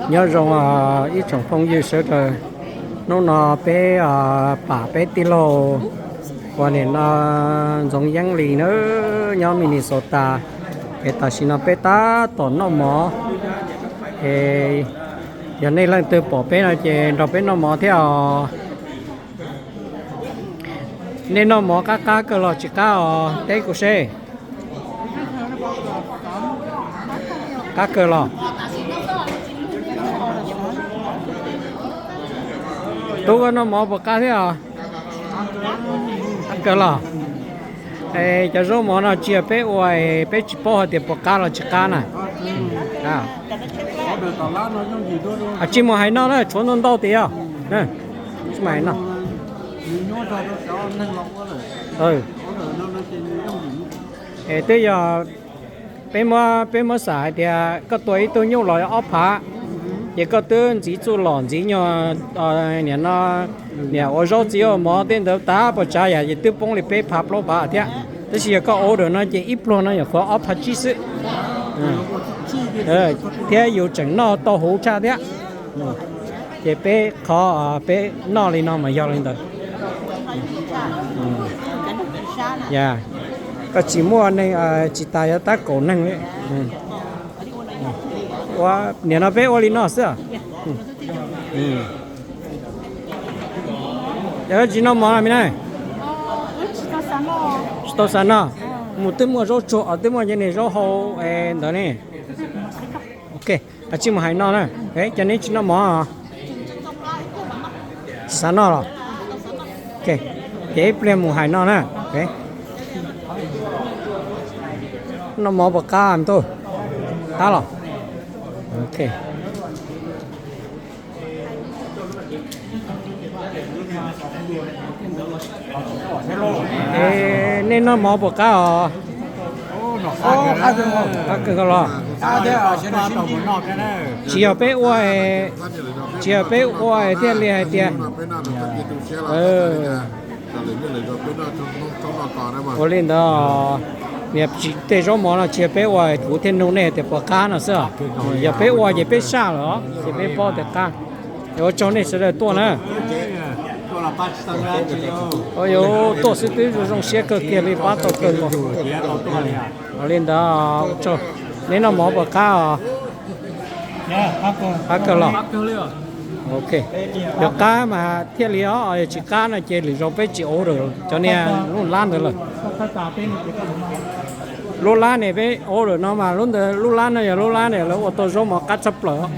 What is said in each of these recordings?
Nyob zoo ib tsoom phooj ywg sawv daws, hnub no peb pam peb tij laug uas nim no Ntxoov Yeeb Lis na, nyob Minnesota, es tam sim no peb tab tom noj mov. Es yog nej leej twg pom peb no ces nrog peb noj mov thiab os. Nej noj mov qab qab kawg los tsis qab os, teb kuv seb. Qab kawg los? Tub, koj noj mov puas qab thiab os? Qab kawg los? Cov zaub mov no tsis yog peb ua, peb tsis paub hais tias puas qab los tsis qab na. Tsis mus hais noj na, tshuav ntau ntau tiag os. Tsis mus hais noj. Es twb yog peb muab, peb muab xam hais tias koj tua ib tug nyuj los ob phav, ces koj twb ntxiv txuj lom ntxiv nyuag, niam no, niam ua zaub txiv ua mov tej ntawd tag puas tsav yam ces twb poob li peb phav plaub phav thiab. Tab sis yog koj order no ces ib pluag no nyuam qhuav ob phav tsib xwb, thiab yus tseem noj tau huv tshaj thiab. Ces peb qhov peb noj li no mas yog li ntawd. Koj tsis muaj neeg tsis tas yuav tab kaum neeg li. Ua, niam no peb ua li no xwb. Yog tsis noj mov no me na? Tsis tau xav noj. Mus twb muaj zaub tsuag, twb muaj cov niag zaub hau ntawd ne. Ok, tsis mus hais noj na. Cov neb tsis noj mov? Tsis xav noj los? Ces ib pliag mus hais noj na. Noj mov puas qab me tub? Qab los? Ok. Nej noj mov puas qab os? Qab kawg los? Tsis yog peb ua, tsis yog peb ua thiaj li hais tias ua li ntawd. Niam, tej zaub mov no tsis yog peb ua, kuv thiaj nug nej tias puas qab no xwb. Yog peb ua ces peb saj lawm os, ces peb paub tias qab. Ua tsaug nej sawv daws tuaj na. Yuav tuaj xwb twb zoo zoo siab kawg kiag li, pab tau kawg nkaus. Ua li ntawd, neb noj mov puas qab os? Qab kawg los? Ok. Yog qab mas thiaj li os, yog tsis qab no ces lwm zaus peb tsis order cov niag lub lab ntawd lawm. Lub lab ne peb order no mas lub ntawd, lub lab no yog lub lab ne lawv ua tau zaub mov qab tshaj plaws.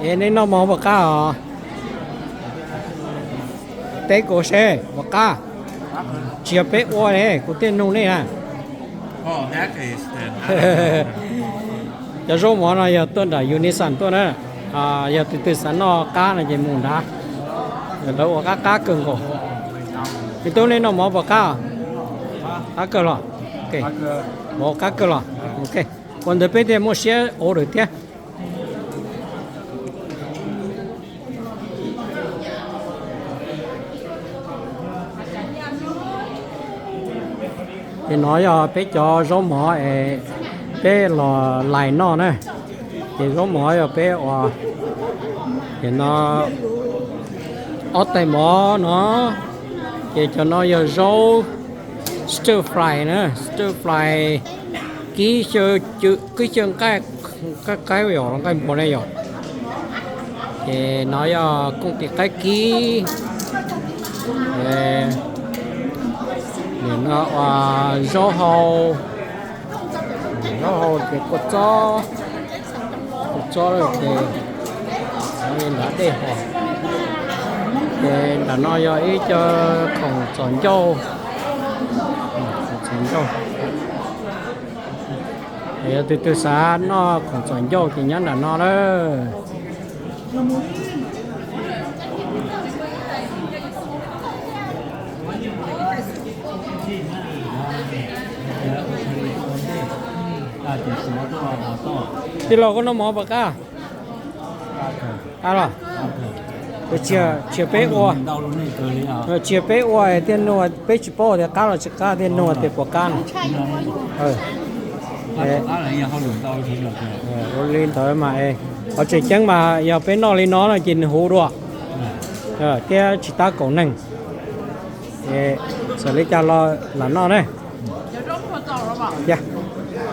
Es neb noj mov puas qab os? Teb kuv seb puas qab. Tsis yog peb ua ne, kuv thiaj nug nej na. Cov zaub mov no yog tuaj nram Unison tuaj na. Yog tus twg xav noj qab no ces mus nrad, lawv ua qab qab kawg nkaus. Me tub, neb noj mov puas qab? Qab kawg los? Mov qab kawg los? Ok. Ua ntawd peb thiaj muaj siab order thiab. Ces no yog peb cov zaub mov es peb los lais noj na. Ces zaub mov yog peb ua, ces no ob tais mov no, ces cov no yog zaub stir fry na, stir fry kib xyaw, kib xyaw nqaij, nqaij qaib yom, nqaij npua ne yom. Ces no yog kooj tis qaib kib. Nim no ua zaub hau, zaub hau ces kua txob, kua txob ces nrad dej hos. Ces nram no yog ib co khoom txom ncauj, khoom txom ncauj. Yog tus twg xav noj khoom txom ncauj ces nyob nram no lawm. Tij laug, koj noj mov puas qab? Qab los? Tsis yog peb ua, tsis yog peb ua thiaj nug, peb tsis paub tias qab los tsis qab thiaj nug tias puas qab no. Ua li ntawd mas, qhov tseem ceeb mas yog peb noj li no no ces nws huv dua thiab tsis tab kaum neeg. Txawm li cas los lam noj ne.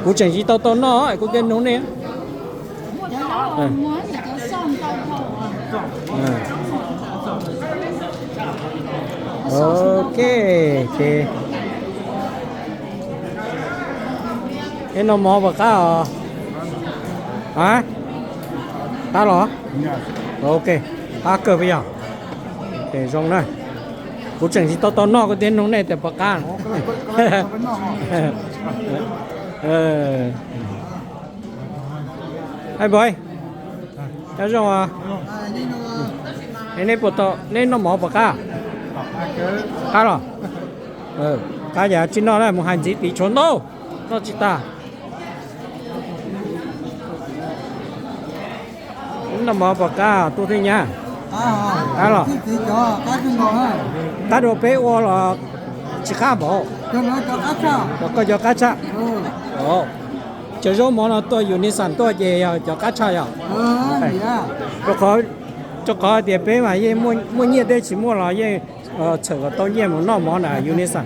Kuv tseem tsis tau tau noj, kuv thiaj nug nej. Ok, ces neb noj mov puas qab os? A, qab los? Ok, qab kawg puas yog? Ces zoo na. Kuv tseem tsis tau tau noj kuv thiaj nug nej tias puas qab. Hais npawg, nyob zoo os. Neb puas tau, neb noj mov puas qab? Qab los? Qab yam tsis noj na, mus hais ntxiv tim tshuav ntau, noj tsis tas. Noj mov puas qab tub thiab nyab? Qab los? Qab dua peb ua los tsis qab npaum? Koj cov qab tshaj. Cov zaub mov no tuaj Unisan tuaj ces yog cov qab tshaj yog? Rau qhov tias peb mas yeej muaj nyiaj thiab tsis muaj los yeej txhawm kom tau nyiaj mus noj mov na Unisan.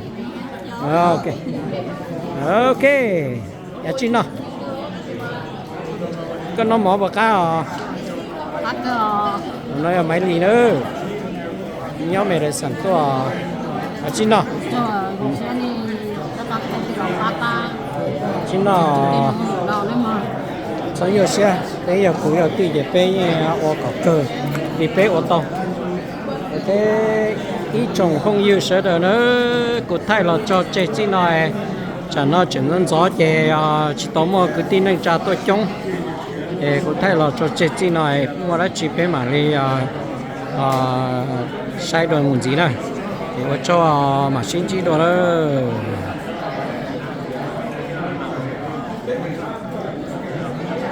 Ok, yam tsis noj. Koj noj mov puas qab os? No yog Maiv Lis na, nyob Medicine tuaj. Tsis noj, tsis noj. Txhob nyuaj siab, peb yog kwv yog tij ces peb yeej ua kom kawg li peb ua tau. Ib tsoom phooj ywg sawv daws na, kuv thaij los tso tseg txij no, tsam no tseem ntxov ntxov ces tsis tau muaj kwv tij neej tsa tuaj coob. Es kuv thaij los tso tseg txij no, muaj dab tsi peb mam li saib dua mus ntxiv na. Es ua tsaug, mam sib ntsib dua lawm.